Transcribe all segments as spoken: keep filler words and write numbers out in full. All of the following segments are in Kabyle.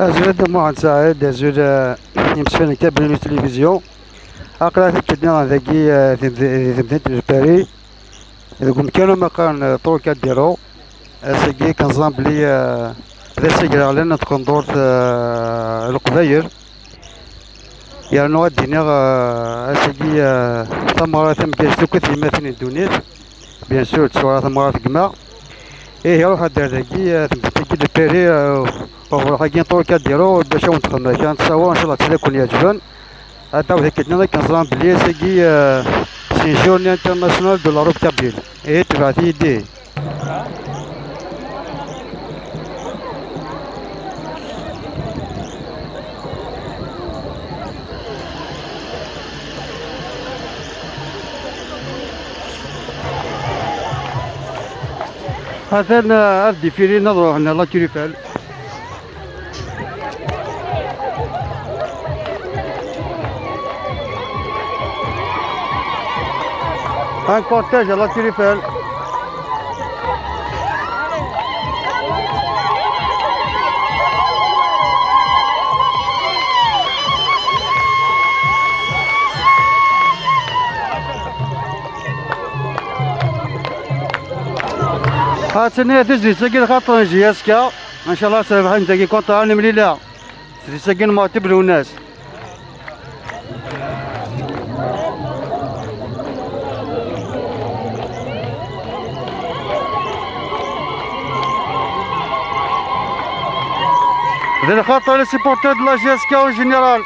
Azul a Dda Muḥend Saɛid, azul, eh, imesfallen n Kabyle News Télévision. Aql-aɣ tikkelt-nniḍen dagi, eh, di temd-, di temdint n Lpari, deg umkan umi qqaren, eh, Trocadéro. Ass-agi, kan ẓran belli, eh, d ass agraɣlan n tqendurt, eh, n Leqbayel. Yernu ad d-iniɣ, eh, ass-agi, eh, tameɣra tameggazt akk i tyemmatin n ddunit. Bien sûr, d tameɣra n gma. Ihi, ruḥ ad d-ar dagi, eh, temdint-agi n Lpari, eh, uɣruḥ-agi n Trocadéro, bac ad wen-d-xedmeɣ kra n ttṣawer, ncallah ad tt-id-akun yeɛǧben. Ad d-awḍ tikkelt-nniḍen akken ẓran belli ass-agi, eh, c'est une journée internationale de la robe kabyle. Ihi, tebɛet-iyi-d ihi. Atan, eh, ad d-ifilin ad ruḥen la Tour Eiffel. Un cortège à la Tour Eiffel. Ha-tt-an tezlit-agi lxaṭer n J S K. Ncallah ad trebḥem dagi kontra nemlila. Tezlit-agi n Marti Blunas. D lxaṭer les supporters de la J S K en général.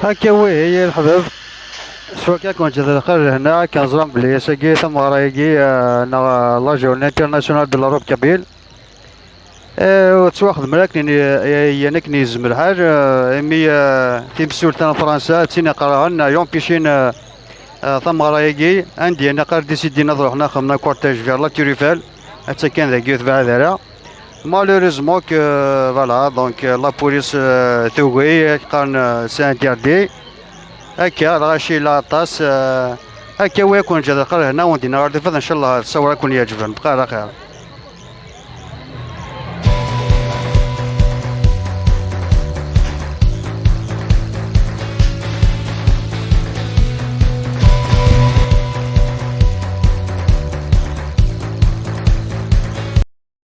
Akka wihi, ya leḥbab. S wakka, ad ken-ǧǧeɣ di lxir lehna, akken ẓran belli ass-agi tameɣra-agi, eh, neɣ, eh, la journée internationale de la robe kabyle. Eh, ur ttwaxdem ara akken i, i, yan akken yezmer lḥal, eh, imi, eh, timsulta n Fransa d tin iqerrḥen, eh, yumpicin, eh, eh, tameɣra-agi, anda yan aqar décidin ad ruḥen ad xedmen akortej vers la Tour Eiffel, atta kan dagi ur tebɛed ara. Malheureusement que, voilà, donc, euh, la police, euh, tugi, qqaren, euh, c'est interdit. Akka, lɣaci la aṭas, euh, akka wi akun ǧad lqar hna, wen dina ɣer difat, ncallah, ssawra kun yeɛǧeben, bqa ala xir.